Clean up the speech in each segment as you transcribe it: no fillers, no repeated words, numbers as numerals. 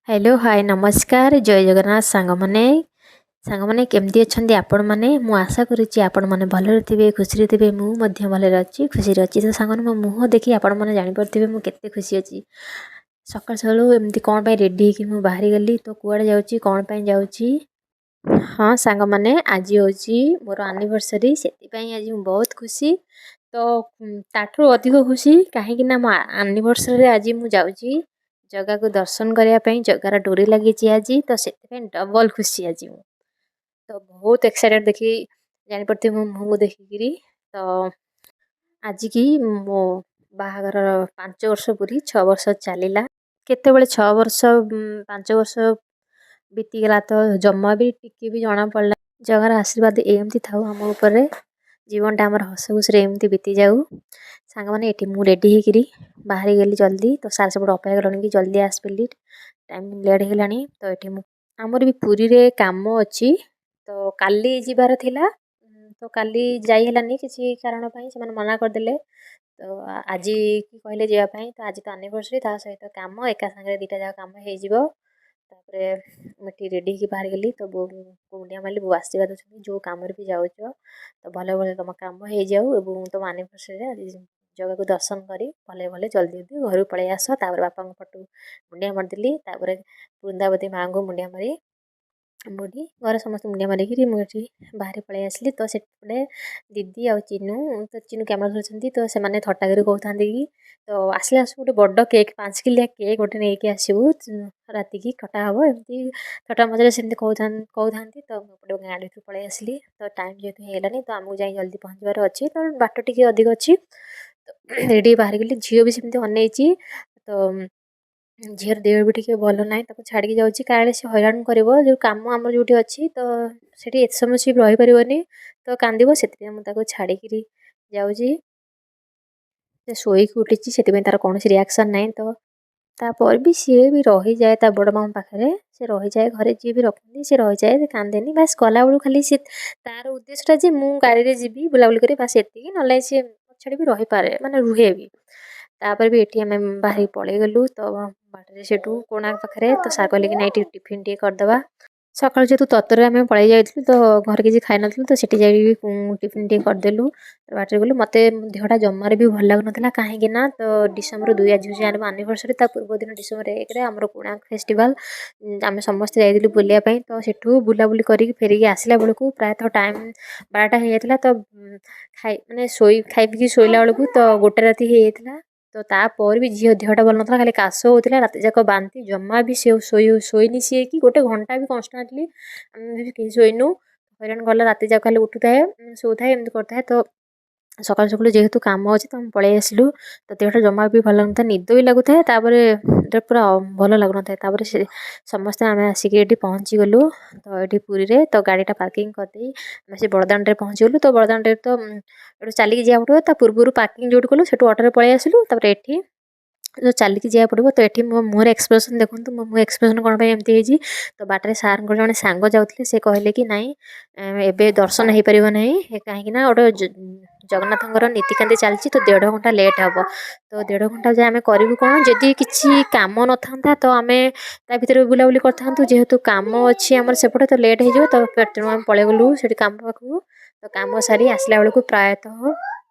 Hello, ହାଏ, ନମସ୍କାର, ଜୟ ଜଗନ୍ନାଥ ସାଙ୍ଗମାନେ। ସାଙ୍ଗମାନେ, କେମିତି ଅଛନ୍ତି ଆପଣମାନେ? ମୁଁ ଆଶା କରୁଛି ଆପଣମାନେ ଭଲରେ ଥିବେ, ଖୁସିରେ ଥିବେ। ମୁଁ ମଧ୍ୟ ଭଲରେ ଅଛି, ଖୁସିରେ ଅଛି। ତ ସାଙ୍ଗମାନେ, ମୋ ମୁହଁ ଦେଖି ଆପଣମାନେ ଜାଣିପାରୁଥିବେ ମୁଁ କେତେ ଖୁସି ଅଛି। ସକାଳୁ ସକାଳୁ ଏମିତି କ'ଣ ପାଇଁ ରେଡ଼ି ହେଇକି ମୁଁ ବାହାରିଗଲି? ତ କୁଆଡ଼େ ଯାଉଛି, କ'ଣ ପାଇଁ ଯାଉଛି? ହଁ ସାଙ୍ଗମାନେ, ଆଜି ହେଉଛି ମୋର ଆନିଭର୍ସରୀ। ସେଥିପାଇଁ ଆଜି ମୁଁ ବହୁତ ଖୁସି। ତ ତାଠୁ ଅଧିକ ଖୁସି କାହିଁକି ନା ମୋ ଆନିଭର୍ସରୀରେ ଆଜି ମୁଁ ଯାଉଛି ଜଗାକୁ ଦର୍ଶନ କରିବା ପାଇଁ। ଜଗାର ଡୋରି ଲାଗିଛି ଆଜି, ତ ସେଥିପାଇଁ ଡବଲ୍ ଖୁସି ଆଜି ମୁଁ। ତ ବହୁତ ଏକ୍ସାଇଟେଡ଼, ଦେଖି ଜାଣିପାରୁଥିବେ ମୋ ମୁହଁକୁ ଦେଖିକିରି। ତ ଆଜିକି ମୋ ବାହାଘରର 5 ବର୍ଷ ପୁରି 6 ବର୍ଷ ଚାଲିଲା। କେତେବେଳେ 6 ବର୍ଷ, 5 ବର୍ଷ ବିତିଗଲା ତ ଜମା ବି ଟିକେ ବି ଜଣାପଡ଼ିଲା। ଜଗାର ଆଶୀର୍ବାଦ ଏମିତି ଥାଉ ଆମ ଉପରେ, ଜୀବନଟା ଆମର ହସ ଖୁସିରେ ଏମିତି ବିତିଯାଉ। ସାଙ୍ଗମାନେ, ଏଠି ମୁଁ ରେଡ଼ି ହେଇକିରି ବାହାରିଗଲି ଜଲ୍ଦି। ତ ସାର୍ ସେପଟେ ଅପେକ୍ଷା କଲେଣି କି ଜଲ୍ଦି ଆସ ବୋଲି, ଟାଇମ୍ ଲେଟ୍ ହେଇଗଲାଣି। ତ ଏଠି ମୁଁ ଆମର ବି ପୁରୀରେ କାମ ଅଛି, ତ କାଲି ଯିବାର ଥିଲା। ତ କାଲି ଯାଇ ହେଲାନି କିଛି କାରଣ ପାଇଁ, ସେମାନେ ମନା କରିଦେଲେ। ତ ଆଜି କହିଲେ ଯିବା ପାଇଁ। ତ ଆଜି ତ ଆନିଭର୍ସରୀ, ତା ସହିତ କାମ, ଏକା ସାଙ୍ଗରେ ଦୁଇଟା ଯାକ କାମ ହେଇଯିବ। ତାପରେ ମୁଁ ଏଠି ରେଡ଼ି ହେଇକି ବାହାରିଗଲି। ତ ବୋଉକୁ ମୁଣ୍ଡିଆ ମାରିଲି, ବୋଉ ଆଶୀର୍ବାଦ ଦେଉଛନ୍ତି, ଯେଉଁ କାମରେ ବି ଯାଉଛ ତ ଭଲରେ ଭଲରେ ତୁମ କାମ ହେଇଯାଉ ଏବଂ ତୁମ ଆନିଭର୍ସରୀରେ ଆଜି ଜଗାକୁ ଦର୍ଶନ କରି ଭଲରେ ଭଲରେ ଜଲ୍ଦି ଜଲ୍ଦି ଘରକୁ ପଳେଇ ଆସ। ତାପରେ ବାପାଙ୍କ ଫଟୋ ମୁଣ୍ଡିଆ ମାରିଦେଲି। ତାପରେ ବୃନ୍ଦାବତୀ ମାଆଙ୍କୁ ମୁଣ୍ଡିଆ ମାରି, ମୁଁ ଏଠି ଘରେ ସମସ୍ତେ ମୁଣ୍ଡିଆ ମାରିକିରି ମୁଁ ଏଠି ବାହାରି ପଳେଇ ଆସିଲି। ତ ସେପଟେ ଦିଦି ଆଉ ଚିନୁ, ତ ଚିନୁ କ୍ୟାମେରା ଧରିଛନ୍ତି, ତ ସେମାନେ ଥଟ୍ଟା କରି କହୁଥାନ୍ତି କି ତ ଆସିଲେ ଆସିବୁ ଗୋଟେ ବଡ଼ କେକ୍, 5 କିଲିଆ କେକ୍ ଗୋଟେ ନେଇକି ଆସିବୁ, ରାତିକି କଟା ହେବ। ଏମିତି ଥଟ୍ଟା ମଜାରେ ସେମିତି କହୁଥାନ୍ତି। ତ ମୁଁ ଏପଟେ ଗାଡ଼ି ଭିତରକୁ ପଳେଇ ଆସିଲି। ତ ଟାଇମ୍ ଯେହେତୁ ହେଇଗଲାଣି, ତ ଆମକୁ ଯାଇ ଜଲ୍ଦି ପହଞ୍ଚିବାର ଅଛି, ତ ବାଟ ଟିକେ ଅଧିକ ଅଛି। ତ ରେଡ଼ି ବାହାରିଗଲି। ଝିଅ ବି ସେମିତି ଅନେଇଛି। ତ ଝିଅର ଦେହ ବି ଟିକେ ଭଲ ନାହିଁ, ତାକୁ ଛାଡ଼ିକି ଯାଉଛି, କାଳେ ସେ ହଇରାଣ କରିବ। ଯେଉଁ କାମ ଆମର ଯେଉଁଠି ଅଛି, ତ ସେଠି ଏତେ ସମୟ ସେ ରହିପାରିବନି, ତ କାନ୍ଦିବ। ସେଥିପାଇଁ ମୁଁ ତାକୁ ଛାଡ଼ିକିରି ଯାଉଛି। ସେ ଶୋଇକି ଉଠିଛି, ସେଥିପାଇଁ ତାର କୌଣସି ରିଆକ୍ସନ୍ ନାହିଁ। ତ ତାପରେ ବି ସିଏ ବି ରହିଯାଏ ତା ବଡ଼ ମାମା ପାଖରେ, ସେ ରହିଯାଏ। ଘରେ ଯିଏ ବି ରଖନ୍ତି, ସେ ରହିଯାଏ, ସେ କାନ୍ଦେନି। ବାସ୍, ଗଲାବେଳକୁ ଖାଲି ସେ ତାର ଉଦ୍ଦେଶ୍ୟଟା ଯେ ମୁଁ ଗାଡ଼ିରେ ଯିବି, ବୁଲାବୁଲି କରିବି, ବାସ୍ ଏତିକି। ନହେଲେ ସିଏ ଛାଡ଼ି ବି ରହିପାରେ, ମାନେ ରୁହେ ବି। ତାପରେ ବି ଏଠି ଆମେ ବାହାରିକି ପଳେଇଗଲୁ। ତ ବାଟରେ ସେଠୁ କୋଣାର୍କ ପାଖରେ ତ ସାର୍ କହିଲେ କି ନାଇଁ, ଟିକେ ଟିଫିନ୍ ଟିକେ କରିଦେବା। ସକାଳୁ ଯେହେତୁ ତରତରରେ ଆମେ ପଳେଇ ଯାଇଥିଲୁ, ତ ଘରେ କିଛି ଖାଇନଥିଲୁ, ତ ସେଠି ଯାଇକି ଟିଫିନ୍ ଟିକେ କରିଦେଲୁ। ବାଟରେ ଗଲୁ। ମୋତେ ଦେହଟା ଜମାରେ ବି ଭଲ ଲାଗୁନଥିଲା, କାହିଁକି ନା ତ ଡିସେମ୍ବର 2 ଆଜି ହେଉଛି ଆମ ଆନିଭର୍ସରୀ। ତା ପୂର୍ବ ଦିନ ଡିସେମ୍ବର 1ରେ ଆମର କୋଣାର୍କ ଫେଷ୍ଟିଭାଲ୍, ଆମେ ସମସ୍ତେ ଯାଇଥିଲୁ ବୁଲିବା ପାଇଁ। ତ ସେଠୁ ବୁଲାବୁଲି କରିକି ଫେରିକି ଆସିଲା ବେଳକୁ ପ୍ରାୟତଃ ଟାଇମ୍ 12ଟା ହେଇଯାଇଥିଲା। ତ ଖାଇ ମାନେ ଶୋଇ ଖାଇ ପିଇକି ଶୋଇଲା ବେଳକୁ ତ 1 ରାତି ହେଇଯାଇଥିଲା। ତ ତାପରେ ବି ଝିଅ ଦେହଟା ଭଲ ନଥିଲା, ଖାଲି କାଶ ହେଉଥିଲା, ରାତି ଯାକ ବାନ୍ତି, ଜମା ବି ସେ ଶୋଇନି ସିଏ କି ଗୋଟେ ଘଣ୍ଟା ବି କନଷ୍ଟାଣ୍ଟଲି। ଆମେ ବି କେହି ଶୋଇନୁ। ହଇରାଣ କଲା, ରାତି ଯାକ ଖାଲି ଉଠୁଥାଏ, ଶୋଉଥାଏ, ଏମିତି କରୁଥାଏ। ତ ସକାଳୁ ସକାଳୁ ଯେହେତୁ କାମ ଅଛି, ତ ଆମେ ପଳେଇ ଆସିଲୁ। ତ ଦେହଟା ଜମା ବି ଭଲ ଲାଗୁନଥାଏ, ନିଦ ବି ଲାଗୁଥାଏ, ତାପରେ ପୁରା ଭଲ ଲାଗୁନଥାଏ। ତାପରେ ସେ ସମସ୍ତେ ଆମେ ଆସିକି ଏଠି ପହଞ୍ଚିଗଲୁ। ତ ଏଠି ପୁରୀରେ ତ ଗାଡ଼ିଟା ପାର୍କିଂ କରିଦେଇ ଆମେ ସେ ବଡ଼ଦାଣ୍ଡରେ ପହଞ୍ଚିଗଲୁ। ତ ବଡ଼ଦାଣ୍ଡରେ ତ ଏଠୁ ଚାଲିକି ଯିବାକୁ ପଡ଼ିବ। ତା ପୂର୍ବରୁ ପାର୍କିଂ ଯେଉଁଠି କଲୁ, ସେଠୁ ଅଟୋରେ ପଳେଇ ଆସିଲୁ। ତାପରେ ଏଠି ଯେଉଁ ଚାଲିକି ଯିବାକୁ ପଡ଼ିବ। ତ ଏଠି ମୋ ମୁହଁରେ ଏକ୍ସପ୍ରେସନ୍ ଦେଖନ୍ତୁ, ମୋ ମୁହଁ ଏକ୍ସପ୍ରେସନ୍ କ'ଣ ପାଇଁ ଏମିତି ହେଇଛି? ତ ବାଟରେ ସାର୍ଙ୍କର ଜଣେ ସାଙ୍ଗ ଯାଉଥିଲେ, ସେ କହିଲେ କି ନାଇଁ, ଏବେ ଦର୍ଶନ ହେଇପାରିବ ନାହିଁ, କାହିଁକି ନା ଗୋଟେ ଜଗନ୍ନାଥଙ୍କର ନୀତିକାନ୍ତି ଚାଲିଛି, ତ ଦେଢ଼ ଘଣ୍ଟା ଲେଟ୍ ହେବ। ତ ଦେଢ଼ ଘଣ୍ଟା ଯାଏ ଆମେ କରିବୁ କ'ଣ? ଯଦି କିଛି କାମ ନଥାନ୍ତା, ତ ଆମେ ତା ଭିତରେ ବୁଲାବୁଲି କରିଥାନ୍ତୁ। ଯେହେତୁ କାମ ଅଛି ଆମର ସେପଟେ, ତ ଲେଟ୍ ହେଇଯିବ। ତ ତେଣୁ ଆମେ ପଳେଇଗଲୁ ସେଠି କାମ ପାଖକୁ। ତ କାମ ସାରି ଆସିଲା ବେଳକୁ ପ୍ରାୟତଃ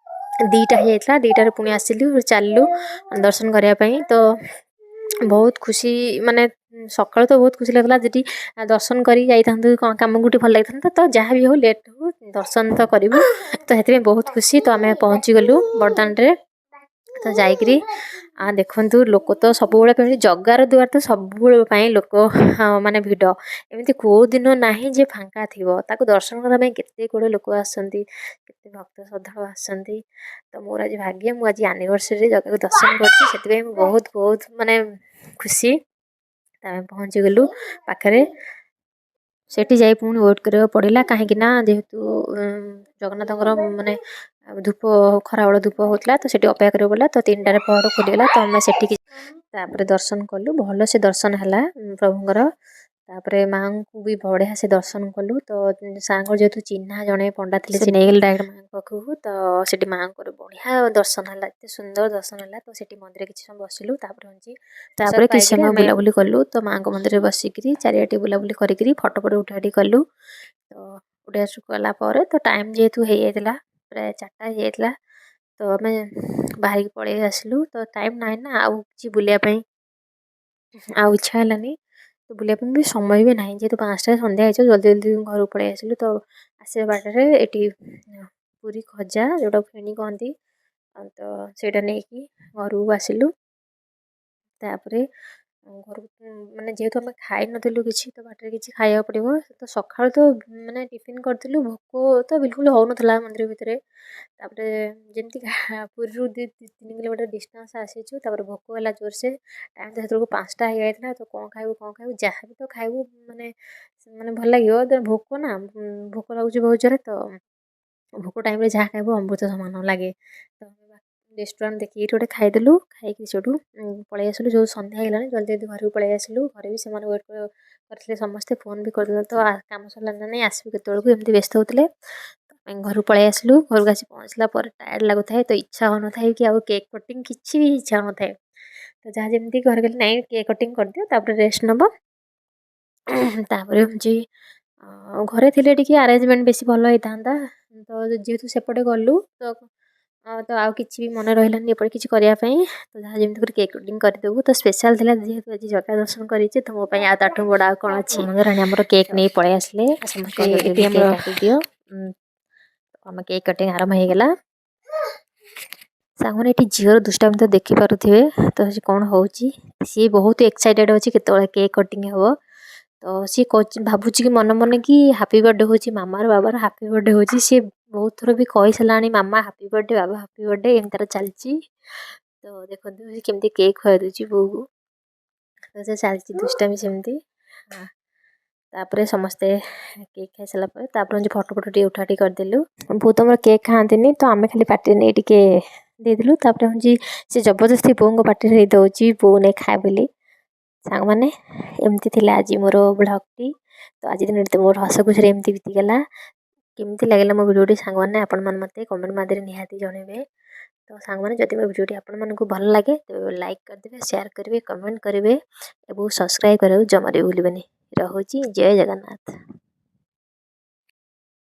2ଟା ହେଇଯାଇଥିଲା। 2ଟାରେ ପୁଣି ଆସିଲୁ, ଚାଲିଲୁ ଦର୍ଶନ କରିବା ପାଇଁ। ତ ବହୁତ ଖୁସି, ମାନେ ସକାଳୁ ତ ବହୁତ ଖୁସି ଲାଗୁଥିଲା। ଯଦି ଦର୍ଶନ କରିକି ଯାଇଥାନ୍ତୁ କ'ଣ କାମକୁ ଟିକେ ଭଲ ଲାଗିଥାନ୍ତା। ତ ଯାହା ବି ହଉ, ଲେଟ୍ ହଉ, ଦର୍ଶନ ତ କରିବୁ, ତ ସେଥିପାଇଁ ବହୁତ ଖୁସି। ତ ଆମେ ପହଞ୍ଚିଗଲୁ ବଡ଼ଦାଣ୍ଡରେ। ତ ଯାଇକିରି ଦେଖନ୍ତୁ, ଲୋକ ତ ସବୁବେଳେ ପାଇଁ, ଜଗାର ଦୁଆର ତ ସବୁବେଳେ ପାଇଁ ଲୋକ ମାନେ ଭିଡ଼। ଏମିତି କେଉଁ ଦିନ ନାହିଁ ଯେ ଫାଙ୍କା ଥିବ। ତାକୁ ଦର୍ଶନ କରିବା ପାଇଁ କେତେ ଗୁଡ଼ିଏ ଲୋକ ଆସନ୍ତି, କେତେ ଭକ୍ତ ଶ୍ରଦ୍ଧାଳୁ ଆସନ୍ତି। ତ ମୋର ଆଜି ଭାଗ୍ୟ, ମୁଁ ଆଜି ଆନିଭର୍ସରୀରେ ଜଗାକୁ ଦର୍ଶନ କରିଛି। ସେଥିପାଇଁ ମୁଁ ବହୁତ ବହୁତ ମାନେ ଖୁସି। ତ ଆମେ ପହଞ୍ଚିଗଲୁ ପାଖରେ। ସେଠି ଯାଇ ପୁଣି ୱେଟ୍ କରିବାକୁ ପଡ଼ିଲା, କାହିଁକି ନା ଯେହେତୁ ଜଗନ୍ନାଥଙ୍କର ମାନେ ଧୂପ, ଖରାବେଳ ଧୂପ ହେଉଥିଲା, ତ ସେଠି ଅପେକ୍ଷା କରିବାକୁ ପଡ଼ିଲା। ତ 3ଟାରେ ପହଡ଼ ଖୋଲିଗଲା। ତ ଆମେ ସେଠିକି ତାପରେ ଦର୍ଶନ କଲୁ। ଭଲସେ ଦର୍ଶନ ହେଲା ପ୍ରଭୁଙ୍କର। ତାପରେ ମାଆଙ୍କୁ ବି ବଢ଼ିଆ ସେ ଦର୍ଶନ କଲୁ। ତ ସାଙ୍ଗର ଯେହେତୁ ଚିହ୍ନା ଜଣେ ପଣ୍ଡା ଥିଲେ, ସେ ନେଇଗଲେ ଡାଇରେକ୍ଟ ମାଆଙ୍କ ପାଖକୁ। ତ ସେଠି ମାଆଙ୍କର ବଢ଼ିଆ ଦର୍ଶନ ହେଲା, ଏତେ ସୁନ୍ଦର ଦର୍ଶନ ହେଲା। ତ ସେଠି ମନ୍ଦିରରେ କିଛି ସମୟ ବସିଲୁ। ତାପରେ ହେଉଛି ତାପରେ କିଛି ପାଇକିରି ସମୟ ଆମେ ବୁଲାବୁଲି କଲୁ। ତ ମାଆଙ୍କ ମନ୍ଦିରରେ ବସିକିରି ଚାରିଆଡ଼େ ବୁଲାବୁଲି କରିକିରି ଫଟୋ ଫଟୋ ଉଠା ଉଠି କଲୁ। ତ ଉଠା ଉଠି କଲା ପରେ ତ ଟାଇମ୍ ଯେହେତୁ ହେଇଯାଇଥିଲା, ପ୍ରାୟ 4ଟା ହେଇଯାଇଥିଲା, ତ ଆମେ ବାହାରିକି ପଳେଇ ଆସିଲୁ। ତ ଟାଇମ୍ ନାହିଁ ନା ଆଉ କିଛି ବୁଲିବା ପାଇଁ, ଆଉ ଇଚ୍ଛା ହେଲାନି। ତ ବୁଲିବା ପାଇଁ ବି ସମୟ ବି ନାହିଁ, ଯେହେତୁ 5ଟା ସନ୍ଧ୍ୟା ହେଇଯିବ। ଜଲ୍ଦି ଜଲ୍ଦି ଘରକୁ ପଳେଇ ଆସିଲୁ। ତ ଆସିବା ବାଟରେ ଏଠି ପୁରୀ ଖଜା, ଯେଉଁଟା ଫେଣି କହନ୍ତି, ତ ସେଇଟା ନେଇକି ଘରକୁ ଆସିଲୁ। ତାପରେ ଘରକୁ ମାନେ ଯେହେତୁ ଆମେ ଖାଇନଥିଲୁ କିଛି, ତ ବାଟରେ କିଛି ଖାଇବାକୁ ପଡ଼ିବ। ତ ସକାଳୁ ତ ମାନେ ଟିଫିନ୍ କରିଥିଲୁ, ଭୋକ ତ ବିଲକୁଲ ହେଉନଥିଲା ମନ୍ଦିର ଭିତରେ। ତାପରେ ଯେମିତି ପୁରୀରୁ 2-3 କିଲୋମିଟର ଡିଷ୍ଟାନ୍ସ ଆସିଛୁ, ତାପରେ ଭୋକ ହେଲା ଜୋରସେ। ଟାଇମ୍ ତ ସେତେବେଳକୁ 5ଟା ହେଇଯାଇଥିଲା। ତ କ'ଣ ଖାଇବୁ, କ'ଣ ଖାଇବୁ, ଯାହା ବି ତ ଖାଇବୁ ମାନେ ମାନେ ଭଲ ଲାଗିବ। ତ ଭୋକ ନା, ଭୋକ ଲାଗୁଛି ବହୁତ ଜୋରେ। ତ ଭୋକ ଟାଇମ୍ରେ ଯାହା ଖାଇବୁ ଅମୃତ ସମାନ ଲାଗେ। ତ ରେଷ୍ଟୁରାଣ୍ଟ ଦେଖିକି ଗୋଟେ ଖାଇଦେଲୁ। ଖାଇକି ସେଇଠୁ ପଳେଇ ଆସିଲୁ। ଯେଉଁ ସନ୍ଧ୍ୟା ହେଇଗଲାଣି, ଜଲ୍ଦି ଜଲ୍ଦି ଘରକୁ ପଳେଇ ଆସିଲୁ। ଘରେ ବି ସେମାନେ ୱେଟ୍ କରିଥିଲେ, ସମସ୍ତେ ଫୋନ୍ ବି କରିଦେଲେ, ତ କାମ ସରିଲା ନା ନାଇଁ, ଆସିବୁ କେତେବେଳକୁ, ଏମିତି ବ୍ୟସ୍ତ ହେଉଥିଲେ। ଆମେ ଘରକୁ ପଳେଇ ଆସିଲୁ। ଘରକୁ ଆସି ପହଞ୍ଚିଲା ପରେ ଟାୟାର୍ଡ଼ ଲାଗୁଥାଏ, ତ ଇଚ୍ଛା ହେଉନଥାଏ କି ଆଉ କେକ୍ କଟିଂ କିଛି ବି ଇଚ୍ଛା ହେଉନଥାଏ। ତ ଯାହା ଯେମିତି ଘରେ ଗଲେ, ନାଇଁ, କେକ୍ କଟିଂ କରିଦିଅ, ତାପରେ ରେଷ୍ଟ ନେବ। ତାପରେ ହେଉଛି ଘରେ ଥିଲେ ଟିକେ ଆରେଞ୍ଜମେଣ୍ଟ ବେଶୀ ଭଲ ହେଇଥାନ୍ତା। ତ ଯେହେତୁ ସେପଟେ ଗଲୁ, ତ ଆଉ କିଛି ବି ମନେ ରହିଲାନି ଏପଟେ କିଛି କରିବା ପାଇଁ। ତ ଯାହା ଯେମିତି କରି କେକ୍ କଟିଂ କରିଦେବୁ। ତ ସ୍ପେଶାଲ୍ ଥିଲା, ଯେହେତୁ ଆଜି ଜଗା ଦର୍ଶନ କରିଛି, ତ ମୋ ପାଇଁ ଆଉ ତାଠୁ ବଡ଼ ଆଉ କ'ଣ ଅଛି? ରାଣୀ ଆମର କେକ୍ ନେଇ ପଳେଇ ଆସିଲେ। ସମସ୍ତେ ଜଲ୍ଦି ଏଠି ଜଲ୍ଦି ଆମର କେକ୍ କାଟିଦିଅ। ଆମ କେକ୍ କଟିଂ ଆରମ୍ଭ ହେଇଗଲା। ସାଙ୍ଗମାନେ, ଏଠି ଝିଅର ଦୁଷ୍ଟାମି ତ ଦେଖିପାରୁଥିବେ। ତ ସେ କ'ଣ ହେଉଛି, ସିଏ ବହୁତ ଏକ୍ସାଇଟେଡ଼ ଅଛି କେତେବେଳେ କେକ୍ କଟିଂ ହେବ। ତ ସିଏ କହୁଛି, ଭାବୁଛି କି ମନେ ମନେ କି ହାପି ବର୍ଥଡ଼େ ହେଉଛି, ମାମାର ବାବାର ହାପି ବର୍ଥଡ଼େ ହେଉଛି। ସିଏ ବହୁତ ଥର ବି କହିସାରିଲାଣି, ମାମା ହାପି ବର୍ଥଡ଼େ, ବାବା ହାପି ବର୍ଥଡ଼େ, ଏମିତି ତାର ଚାଲିଛି। ତ ଦେଖନ୍ତୁ, ସେ କେମିତି କେକ୍ ଖୁଆଇ ଦେଉଛି ବୋଉକୁ। ତ ସେ ଚାଲିଛି ଦୁଷ୍ଟାମି ସେମିତି। ତାପରେ ସମସ୍ତେ କେକ୍ ଖାଇସାରିଲା ପରେ ତାପରେ ହେଉଛି ଫଟୋ ଫଟୋ ଟିକେ ଉଠା ଉଠି କରିଦେଲୁ। ବୋଉ ତ ଆମର କେକ୍ ଖାଆନ୍ତିନି, ତ ଆମେ ଖାଲି ପାଟିରେ ନେଇ ଟିକେ ଦେଇଦେଲୁ। ତାପରେ ହେଉଛି ସେ ଜବରଦସ୍ତି ବୋଉଙ୍କ ପାଟିରେ ନେଇ ଦେଉଛି, ବୋଉ ନେଇ ଖାଏ ବୋଲି। ସାଙ୍ଗମାନେ, ଏମିତି ଥିଲା ଆଜି ମୋର ବ୍ଲଗ୍ଟି। ତ ଆଜି ଦିନଟି ତ ମୋର ହସ ଖୁସିରେ ଏମିତି ବିତିଗଲା। କେମିତି ଲାଗିଲା ମୋ ଭିଡ଼ିଓଟି ସାଙ୍ଗମାନେ, ଆପଣମାନେ ମୋତେ କମେଣ୍ଟ ମାଧ୍ୟମରେ ନିହାତି ଜଣାଇବେ। ତ ସାଙ୍ଗମାନେ, ଯଦି ମୋ ଭିଡ଼ିଓଟି ଆପଣମାନଙ୍କୁ ଭଲ ଲାଗେ, ତେବେ ଲାଇକ୍ କରିଦେବେ, ସେୟାର କରିବେ, କମେଣ୍ଟ କରିବେ ଏବଂ ସବସ୍କ୍ରାଇବ୍ କରିବାକୁ ଜମାରୁ ବି ଭୁଲିବେନି। ରହୁଛି, ଜୟ ଜଗନ୍ନାଥ।